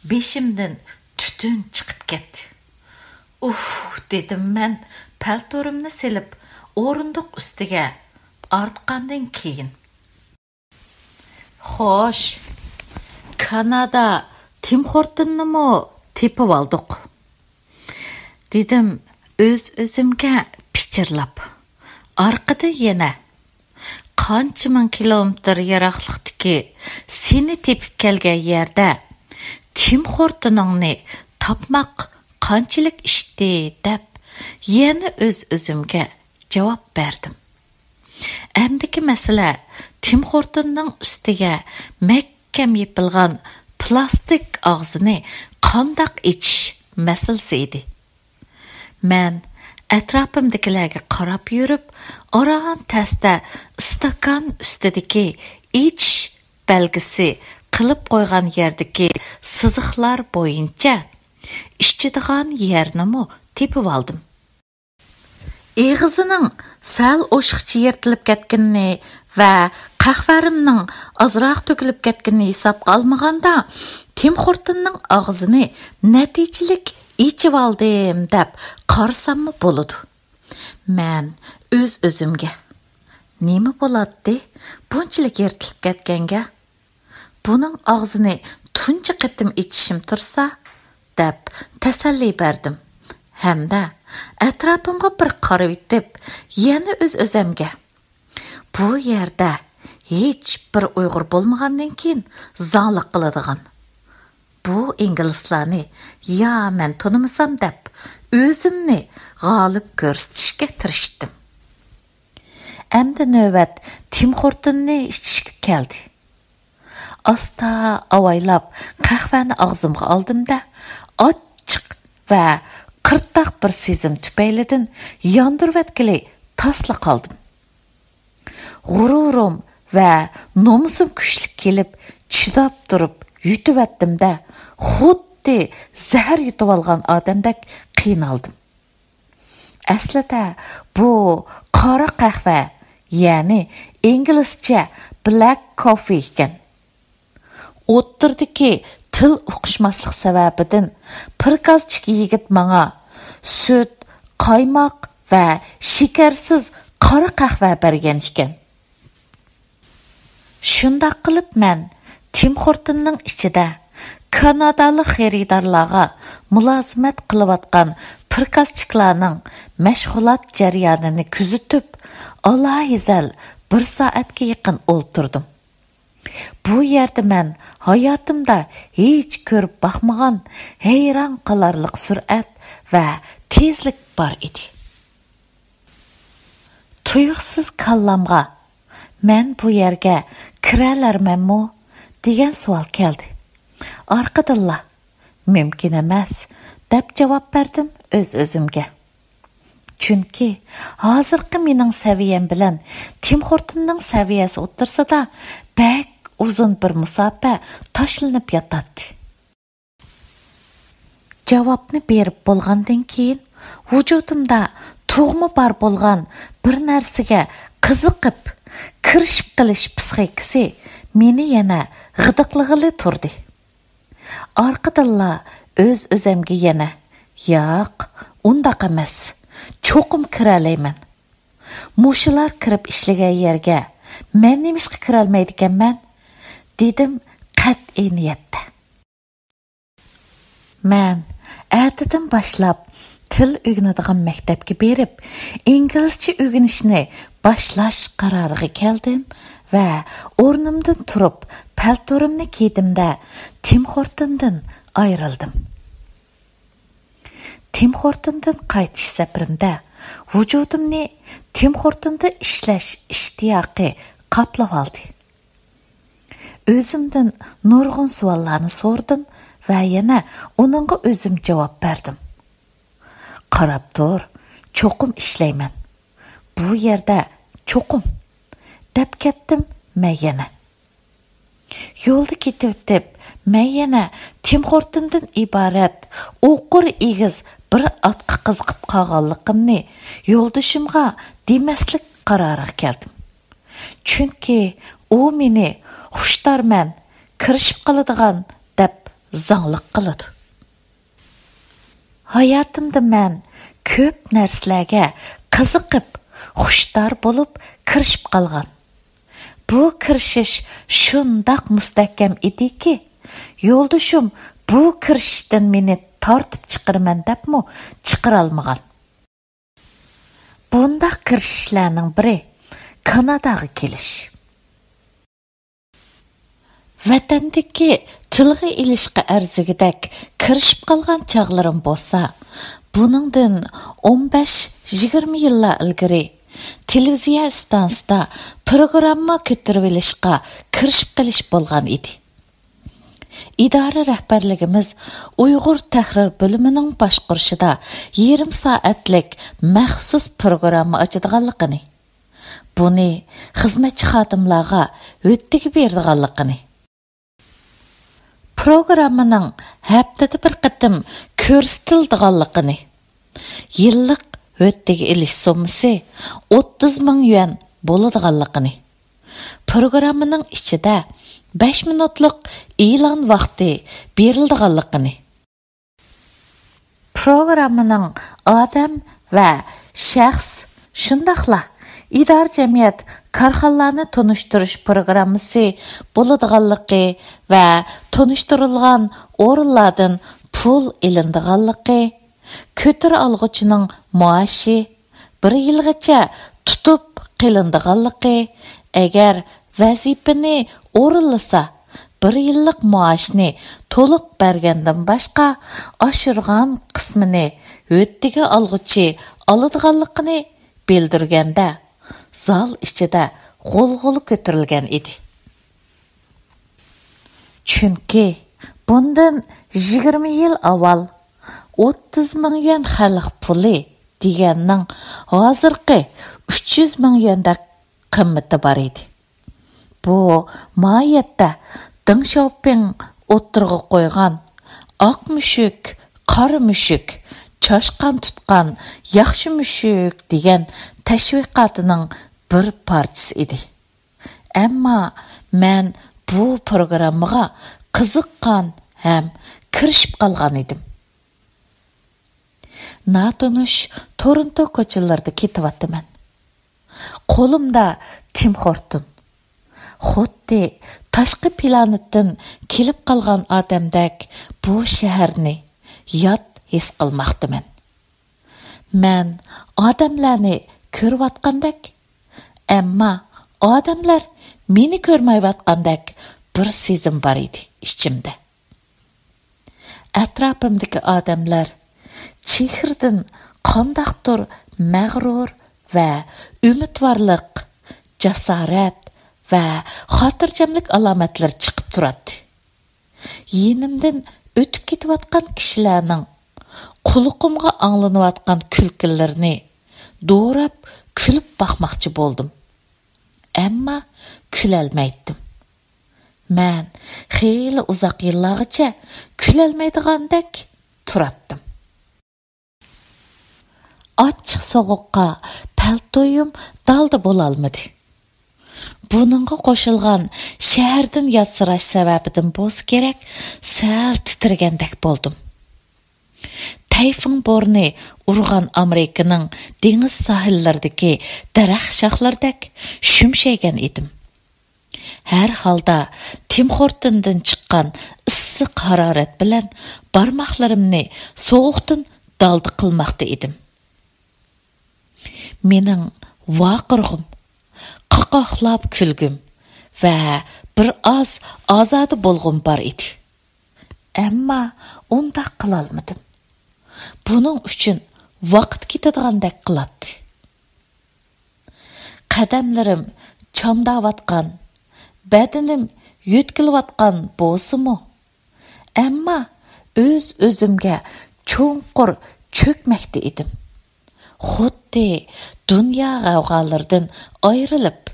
بېشىمدىن تۈتۈن چىقىپ كەتتى. «ئۇھ» دېدىم مەن پەلتورۇمنى سېلىپ ئورۇندۇق ئۈستىگە ئارتقاندىن كېيىن. «خوش، كانادا تىم خورتونىنىمۇ تېپىۋالدۇق» دېدىم ئۆز-ئۆزۈمگە پىچىرلاپ. ئارقىدا يەنە: «قانچە مىڭ كىلومېتىر يىراقلىقتىكى سېنى تېپىپ كەلگەن يەردە تىم خورتونۇڭنى تاپماق قانچىلىك ئىشتى؟» دەپ يەنە ئۆز-ئۆزۈمگە جاۋاب بەردىم. ئەمدىكى مەسىلە تىم خورتوننىڭ ئۈستىگە مەھكەم يېپىلغان پىلاستىك ئاغزىنى قانداق ئېچىش مەسىلىسى ئىدى. مەن ئەتراپىمدىكىلەرگە قاراپ يۈرۈپ، ئاران تەستە ئىستاكان ئۈستىدىكى ئېچىش بەلگىسى قىلىپ قويغان يەردىكى سىزىقلار بويىچە ئىچىدىغان يەرنىمۇ تېپىۋالدىم. ئېغىزىنىڭ سەل ئوشۇقچە يىرتىلىپ كەتكىنىنى ۋە قەھۋەمنىڭ ئازراق تۆكۈلۈپ كەتكىنىنى ھېسابقا ئالمىغاندا، تىم خورتوننىڭ ئاغزىنى نەتىجىلىك ئېچىۋالدىم دەپ قارىساممۇ بولىدۇ. مەن ئۆز-ئۆزۈمگە: «نېمە بولاتتى بۇنچىلىك يىرتىلىپ كەتكەنگە؟ بۇنىڭ ئاغزىنى تۇنجى قېتىم ئېچىشىم تۇرسا» دەپ تەسەللى بەردىم ھەمدە ئەتراپىمغا بىر قارىۋېتىپ، يەنە ئۆز-ئۆزۈمگە: «بۇ يەردە ھېچ بىر ئۇيغۇر بولمىغاندىن كېيىن زاڭلىق قىلىدىغان، بۇ ئىنگلىزلارنى يا مەن تونۇمىسام» دەپ ئۆزۈمنى غالىب كۆرسىتىشكە تىرىشتىم. ئەمدى نۆۋەت تىم خورتوننى ئىچىشكە كەلدى. ئاستا ئاۋايلاپ قەھۋەنى ئاغزىمغا ئالدىم-دە، ئاچچىق ۋە قىرتاق بىر سېزىم تۈپەيلىدىن ياندۇرۇۋەتكىلى تاسلا قالدىم. غۇرۇرۇم ۋە نومۇسۇم كۈچلۈك كېلىپ، چىداپ تۇرۇپ يۇتۇۋەتتىم-دە، خۇددى زەھەر يۇتۇۋالغان ئادەمدەك قىينالدىم. ئەسلىدە بۇ قارا قەھۋە، يەنى ئىنگلىزچە بلەك كوفى ئىكەن. ئوتتۇرىدىكى تىل ئۇقۇشماسلىق سەۋەبىدىن پىركازچىك يىگىت ماڭا سۈت، قايماق ۋە شېكەرسىز قارا قەھۋە بەرگەن ئىكەن. شۇنداق قىلىپ مەن تىم خورتوننىڭ ئىچىدە كانادالىق خېرىدارلارغا مۇلازىمەت قىلىۋاتقان پىركازچىكلارنىڭ مەشغۇلات جەريانىنى كۆزىتىپ، ئالاھىزەل بىر سائەتكە يېقىن ئولتۇردۇم. بۇ يەردە مەن ھاياتىمدا ھېچ كۆرۈپ باقمىغان ھەيران قالارلىق سۈرئەت ۋە تېزلىك بار ئىدى. تۇيۇقسىز كاللامغا، «مەن بۇ يەرگە كىرەلەرمەنمۇ؟» دېگەن سوئال كەلدى. ئارقىدىنلا، «مۇمكىن ئەمەس» دەپ جاۋاب بەردىم ئۆز-ئۆزۈمگە. چۈنكى ھازىرقى مېنىڭ سەۋىيەم بىلەن تىم خورتوننىڭ سەۋىيەسى ئوتتۇرىسىدا بەك ئۇزۇن بىر مۇساپە تاشلىنىپ ياتاتتى. جاۋابنى بېرىپ بولغاندىن كېيىن، ۋۇجۇدۇمدا تۇغما بار بولغان بىر نەرسىگە قىزىقىپ، كىرىشىپ قېلىش پىسخىكىسى مېنى يەنە غىدىقلىغىلى تۇردى. ئارقىدىنلا ئۆز-ئۆزەمگە يەنە، «ياق، ئۇنداق ئەمەس، چوقۇم كىرەلەيمەن. مۇشۇلار كىرىپ ئىشلىگەن يەرگە مەن نېمىشقا كىرەلمەيدىكەنمەن؟» دېدىم قەتئىي نىيەتتە. مەن ئەتىدىن باشلاپ تىل ئۆگىنىدىغان مەكتەپكە بېرىپ، ئىنگلىزچە ئۆگىنىشنى باشلاش قارارىغا كەلدىم ۋە ئورنۇمدىن تۇرۇپ، پەلتورۇمنى كىيدىم-دە، تىم خورتوندىن ئايرىلدىم. تىم خورتوندىن قايتىش سەپىرىمدە ۋۇجۇدۇمنى تىم خورتوندا ئىشلەش ئىشتىياقى قاپلىۋالدى. ئۆزۈمدىن نۇرغۇن سوئاللارنى سورىدىم ۋە يەنە ئۇنىڭغا ئۆزۈم جاۋاب بەردىم. «قاراپ تۇر، چوقۇم ئىشلەيمەن. بۇ يەردە چوقۇم» دەپ كەتتىم مەن يەنە. يولدا كېتىۋېتىپ، مەن يەنە تىم خورتوندىن ئىبارەت ئوقۇر ئېگىز بىر ئاتقا قىزىقىپ قالغانلىقىمنى يولدىشىمغا دېمەسلىك قارارىغا كەلدىم. چۈنكى ئۇ مېنى «خۇشتارمەن، كىرىشىپ قالىدىغان» دەپ زاڭلىق قىلىدۇ. ھاياتىمدا مەن كۆپ نەرسىلەرگە قىزىقىپ، خۇشتار بولۇپ كىرىشىپ قالغان. بۇ كىرىشىش شۇنداق مۇستەھكەم ئىدىكى، يولدىشىم بۇ كىرىشىشتىن مېنى تارتىپ چىقىرىمەن دەپمۇ چىقىرالمىغان. بۇنداق كىرىشىشلەرنىڭ بىرى كاناداغا كېلىش. ۋەتەندىكى تىلغا ئېلىشقا ئەرزىگۈدەك كىرىشىپ قالغان چاغلىرىم بولسا، بۇنىڭدىن ئون بەش، يىگىرمە يىللار ئىلگىرى تېلېۋىزىيە ئىستانسىسىدا پروگرامما كۆتۈرۈۋېلىشقا كىرىشىپ قېلىش بولغان ئىدى. ئىدارە رەھبەرلىكىمىز ئۇيغۇر تەھرىر بۆلۈمىنىڭ باشقۇرۇشىدا يېرىم سائەتلىك مەخسۇس پروگرامما ئاچىدىغانلىقىنى، بۇنى خىزمەتچى خادىملارغا ھۆددىگە بېرىدىغانلىقىنى، پروگراممىنىڭ ھەپتىدە بىر قېتىم كۆرسىتىلىدىغانلىقىنى، يىللىق ھۆددىگە ئېلىش سوممىسى ئوتتۇز مىڭ يۈەن بولىدىغانلىقىنى، پروگراممىنىڭ ئىچىدە بەش مىنۇتلۇق ئېلان ۋاقتى بېرىلىدىغانلىقىنى، پروگراممىنىڭ ئادەم ۋە شەخس، شۇنداقلا ئىدارە، جەمئىيەت، كارخانىلارنى تونۇشتۇرۇش پروگراممىسى بولىدىغانلىقى ۋە تونۇشتۇرۇلغان ئورۇنلاردىن پۇل ئېلىنىدىغانلىقى، كۆتۈرە ئالغۇچىنىڭ مائاشى، بىر يىلغىچە تۇتۇپ قېلىنىدىغانلىقى، ئەگەر ۋەزىپىنى ئورۇنلىسا، بىر يىللىق مائاشنى تولۇق بەرگەندىن باشقا، ئاشۇرغان قىسمىنى ھۆددىگە ئالغۇچى ئالىدىغانلىقىنى بىلدۈرگەندە، زال ئىچىدە غۇلغۇلا كۆتۈرۈلگەن ئىدى. چۈنكى بۇندىن يىگىرمە يىل ئاۋۋال ئوتتۇز مىڭ يۈەن خەلق پۇلى دېگەننىڭ ھازىرقى ئۈچ يۈز مىڭ يۈەندەك قىممىتى بار ئىدى. بۇ ماھىيەتتە دېڭ شياۋپىڭ ئوتتۇرىغا قويغان، ئاق مۈشۈك، قارا مۈشۈك، چاشقان تۇتقان ياخشى مۈشۈك دېگەن تەشۋىقاتىنىڭ بىر پارچىسى ئىدى. ئەمما مەن بۇ پروگراممىغا قىزىققان ھەم كىرىشىپ قالغان ئىدىم. ناتونۇش تورونتو كوچىلىرىدا كېتىۋاتىمەن. قولۇمدا تىم خورتۇم. خۇددى تاشقى پلانېتتىن كېلىپ قالغان ئادەمدەك بۇ شەھەرنى يات ھېس قىلماقتىمەن. مەن ئادەملەرنى كۆرۈۋاتقاندەك، ئەمما ئادەملەر مېنى كۆرمەيۋاتقاندەك بىر سېزىم بار ئىدى ئىچىمدە. ئەتراپىمدىكى ئادەملەر چېھرىدىن قانداقتۇر مەغرۇر ۋە ئۈمىدۋارلىق، جاسارەت ۋە خاتىرجەملىك ئالامەتلىرى چىقىپ تۇراتتى. يېنىمدىن ئۆتۈپ كېتىۋاتقان كىشىلەرنىڭ قۇلىقىمغا ئاڭلىنىۋاتقان كۈلكىلىرىنى دوراپ كۈلۈپ باقماقچى بولدۇم. ئەمما كۈلەلمەيتتىم. مەن خېلى ئۇزاق يىللارغىچە كۈلەلمەيدىغاندەك تۇراتتىم. ئاچچىق سوغۇققا پەلتويۇم دالدا بولالمىدى. بۇنىڭغا قوشۇلغان شەھەردىن ياتسىراش سەۋەبىدىن بولسا كېرەك، سەل تىترىگەندەك بولدۇم. تەيفۇڭ بورىنى ئۇرغان ئامېرىكىنىڭ دېڭىز ساھىللىرىدىكى دەرەخ شاخلىرىدەك شۈمشەيگەن ئىدىم. ھەر ھالدا تىم خورتۇندىن چىققان ئىسسىق ھارارەت بىلەن بارماقلىرىمنى سوغۇقتىن دالدا قىلماقتا ئىدىم. مېنىڭ ۋارقىرىغۇم، قاقاقلاپ كۈلگۈم ۋە بىر ئاز ئازادە بولغۇم بار ئىدى. ئەمما ئۇنداق قىلالمىدىم. بۇنىڭ ئۈچۈن ۋاقىت كېتىدىغاندەك قىلاتتى. قەدەملىرىم چامداۋاتقان، بەدىنىم يۆتكىلىۋاتقان بولسىمۇ، ئەمما ئۆز-ئۆزۈمگە چوڭقۇر چۆكمەكتە ئىدىم. خۇددى دۇنيا غەۋغالىرىدىن ئايرىلىپ،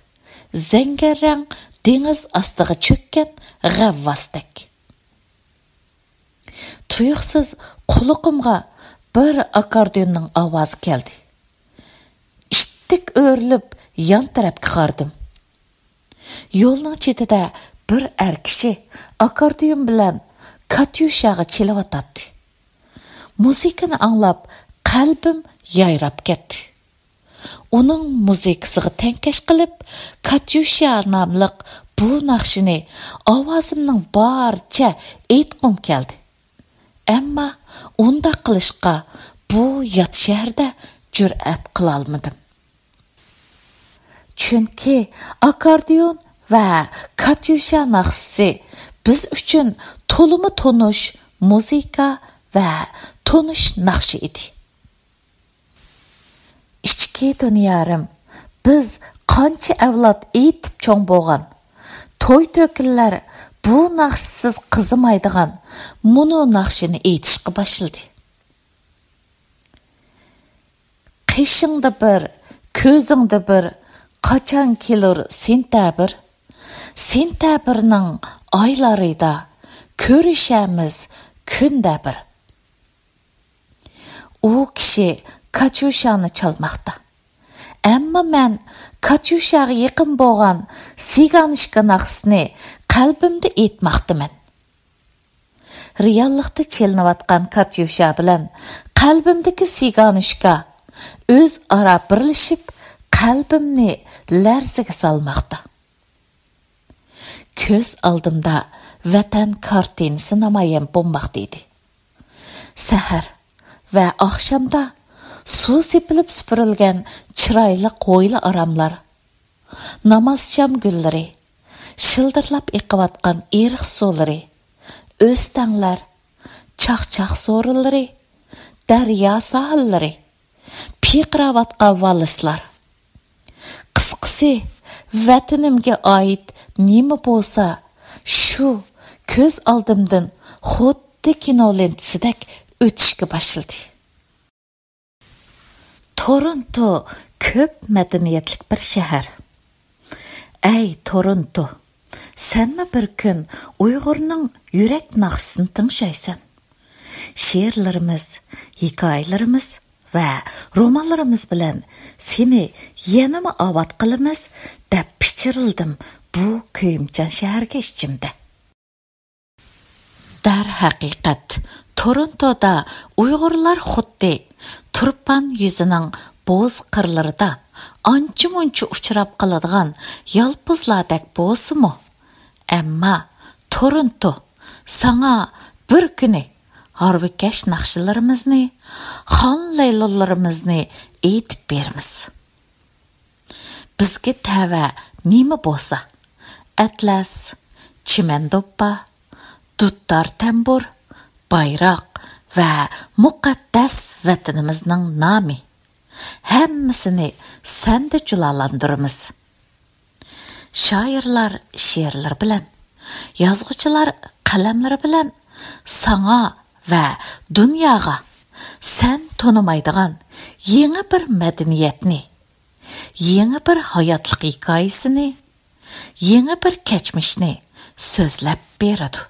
زەڭگەررەڭ دېڭىز ئاستىغا چۆككەن غەۋۋاستەك. تۇيۇقسىز قۇلىقىمغا بىر ئاككوردىيوننىڭ ئاۋازى كەلدى. ئىتتىك ئۆرۈلۈپ يان تەرەپكە قارىدىم. يولنىڭ چېتىدە بىر ئەر كىشى ئاككوردىيون بىلەن كاتيۇشاغا چېلىۋاتاتتى. مۇزىكىنى ئاڭلاپ قەلبىم يايراپ كەتتى. ئۇنىڭ مۇزىكىسىغا تەڭكەش قىلىپ، كاتيۇشا ناملىق بۇ ناخشىنى ئاۋازىمنىڭ بارىچە ئېيتقۇم كەلدى. ئەمما ئۇنداق قىلىشقا بۇ يات شەھەردە جۈرئەت قىلالمىدىم. چۈنكى ئاككوردىيون ۋە كاتيۇشا ناخشىسى بىز ئۈچۈن تولىمۇ تونۇش مۇزىكا ۋە تونۇش ناخشا ئىدى. ئىچكى دۇنيارىم، بىز قانچە ئەۋلاد ئېيتىپ چوڭ بولغان، توي-تۆكۈنلەر بۇ ناخشىسىز قىزىمايدىغان مۇنۇ ناخشىنى ئېيتىشقا باشلىدى. قېشىڭدا بىر، كۆزۈڭدە بىر، قاچان كېلۇر سېنتەبىر؟ سېنتەبىرنىڭ ئايلىرىدا كۆرۈشەرمىز كۈندە بىر. ئۇ كىشى كاتيۇشانى چالماقتا. ئەمما مەن كاتيۇشاغا يېقىن بولغان سىگانىشكا ناخشىسىنى قەلبىمدە ئېيتماقتىمەن. رېئاللىقتا چېلىنىۋاتقان كاتيۇشا بىلەن قەلبىمدىكى سىگانىشكا ئۆزئارا بىرلىشىپ، قەلبىمنى لەرزىگە سالماقتا. كۆز ئالدىمدا ۋەتەن كارتىنىسى نامايان بولماقتا ئىدى. سەھەر ۋە ئاخشامدا سۇ سېپىلىپ سۈپۈرۈلگەن چىرايلىق ھويلا-ئاراملار، نامازجام گۈللىرى، شىلدىرلاپ ئېقىۋاتقان ئېرىق سۇلىرى، ئۆستەڭلەر، چاقچاق سورۇنلىرى، دەريا ساھىللىرى، پىرقىراۋاتقان ۋالىسلار. قىسقىسى، ۋەتىنىمگە ئائىت نېمە بولسا، شۇ كۆز ئالدىمدىن خۇددى كىنو لېنتىسىدەك ئۆتۈشكە باشلىدى. تورونتو كۆپ مەدەنىيەتلىك بىر شەھەر. ئەي تورونتو، سەنمۇ بىر كۈن ئۇيغۇرنىڭ يۈرەك ناخشىسىنى تىڭشايسەن. شېئىرلىرىمىز، ھېكايىلىرىمىز ۋە رومانلىرىمىز بىلەن سېنى يەنىمۇ ئاۋات قىلىمىز، دەپ پىچىرلىدىم بۇ كۆيۈمچان شەھەرگە ئىچىمدە. دەرھەقىقەت، تورونتودا ئۇيغۇرلار خۇددى تۇرپان يۈزىنىڭ بوز قىرلىرىدا ئانچە-مۇنچە ئۇچراپ قالىدىغان يالپۇزلاردەك بولسىمۇ، ئەمما تورونتو ساڭا بىر كۈنى ھارۋىكەش ناخشىلىرىمىزنى، خان لەيلىلىرىمىزنى ئېيتىپ بېرىمىز. بىزگە تەۋە نېمە بولسا، ئەتلەس، چىمەن دوپپا، دۇتار تەمبۇر، بايراق ۋە مۇقەددەس ۋەتىنىمىزنىڭ نامى، ھەممىسىنى سەندە جۇلالاندۇرىمىز. شائىرلار شېئىرلىرى بىلەن، يازغۇچىلار قەلەملىرى بىلەن ساڭا ۋە دۇنياغا سەن تونۇمايدىغان يېڭى بىر مەدەنىيەتنى، يېڭى بىر ھاياتلىق ھېكايىسىنى، يېڭى بىر كەچمىشنى سۆزلەپ بېرىدۇ.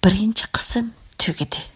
بىرىنچى قىسىم تۈگىدى.